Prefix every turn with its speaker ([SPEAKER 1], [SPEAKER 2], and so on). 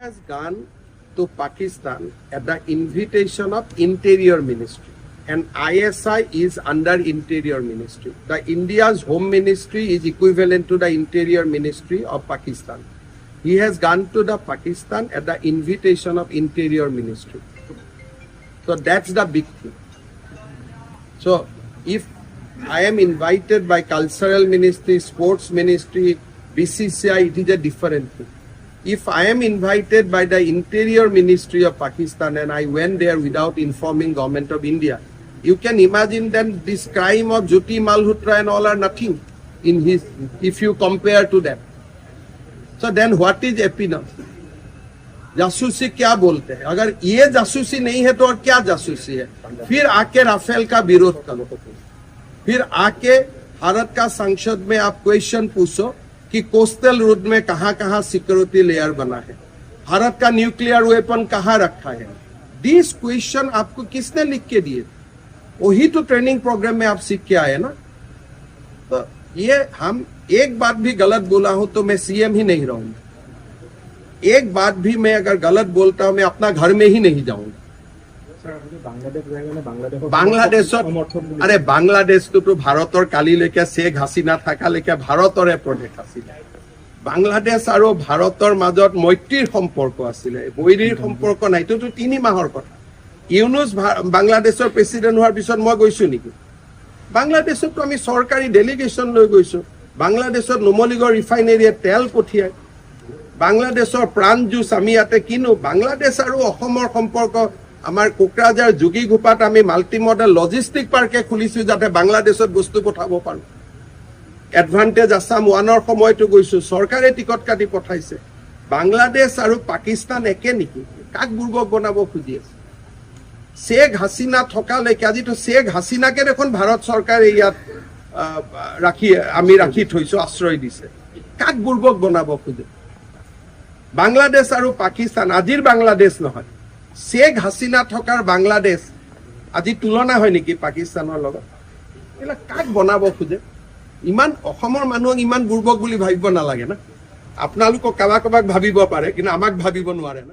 [SPEAKER 1] Has gone to Pakistan at the invitation of Interior Ministry. And ISI is under Interior Ministry. The India's Home Ministry is equivalent to the Interior Ministry of Pakistan. He has gone to the Pakistan at the invitation of Interior Ministry. So that's the big thing. So if I am invited by Cultural Ministry, Sports Ministry, BCCI, it is a different thing. If I am invited by the Interior Ministry of Pakistan and I went there without informing Government of India, you can imagine then this crime of Jyoti Malhotra and all are nothing in his, if you compare to that. So then what is espionage? जासूसी क्या बोलते हैं? अगर ये जासूसी नहीं है तो और क्या जासूसी है? फिर आके राफेल का विरोध करो, फिर आके भारत का संसद में आप क्वेश्चन पूछो कि कोस्टल रूट में कहाँ कहाँ सिक्योरिटी लेयर बना है, भारत का न्यूक्लियर वेपन कहाँ रखा है। This question आपको किसने लिख के दिए? वही तो ट्रेनिंग प्रोग्राम में आप सीख के आए ना। तो ये हम एक बात भी गलत बोला हूं तो मैं सीएम ही नहीं रहूंगा। एक बात भी मैं अगर गलत बोलता हूं, मैं अपना घर में ही नहीं जाऊंगा।
[SPEAKER 2] ছাৰ, আপুনি বাংলাদেশ যায় মানে বাংলাদেশৰ
[SPEAKER 1] বাংলাদেশত
[SPEAKER 2] সমৰ্থক বুলি
[SPEAKER 1] আৰে, বাংলাদেশটোতো ভাৰতৰ কালিলৈকে শ্বেখ হাছিনা থকালৈকে ভাৰতৰে প্ৰদেশ আছিলে। বাংলাদেশ আৰু ভাৰতৰ মাজত মৈত্ৰীৰ সম্পৰ্ক আছিলে, বৈৰীৰ সম্পৰ্ক নাই। এইটোতো 3 মাহৰ কথা। ইউনুছ বাংলাদেশৰ প্ৰেচিডেণ্ট হোৱাৰ পিছত মই গৈছো নেকি বাংলাদেশততো? আমি চৰকাৰী ডেলিগেশ্যন লৈ গৈছো। বাংলাদেশত নুমলীগড় ৰিফাইনেৰীয়ে তেল পঠিয়ায়, বাংলাদেশৰ প্ৰাণ জুচ আমি ইয়াতে কিনো। বাংলাদেশ আৰু অসমৰ সম্পৰ্ক, আমাৰ কোকৰাঝাৰ যোগীঘোপাত আমি মাল্টি মডেল লজিষ্টিক পাৰ্কে খুলিছো, যাতে বাংলাদেশত বস্তু পঠাব পাৰো। এডভান্টেজ আছাম ওৱানৰ সময়তো গৈছো, চৰকাৰে টিকট কাটি পঠাইছে। বাংলাদেশ আৰু পাকিস্তান একে নেকি? কাক বুৰ্বক বনাব খুজি আছে? শ্বেখ হাছিনা থকালৈকে, আজিতো শ্বেখ হাছিনাকে দেখোন ভাৰত চৰকাৰে ইয়াত ৰাখি, আমি ৰাখি থৈছো, আশ্ৰয় দিছে। কাক বুৰ্বক বনাব খোজে? বাংলাদেশ আৰু পাকিস্তান আজিৰ বাংলাদেশ নহয়। শ্বেখ হাছিনা থকাৰ বাংলাদেশ আজি তুলনা হয় নেকি পাকিস্তানৰ লগত? এইবিলাক কাক বনাব খোজে? ইমান অসমৰ মানুহক ইমান বুৰ্বক বুলি ভাবিব নালাগে না। আপোনালোকক কাৰোবাক কাৰোবাক ভাবিব পাৰে, কিন্তু আমাক ভাবিব নোৱাৰে না।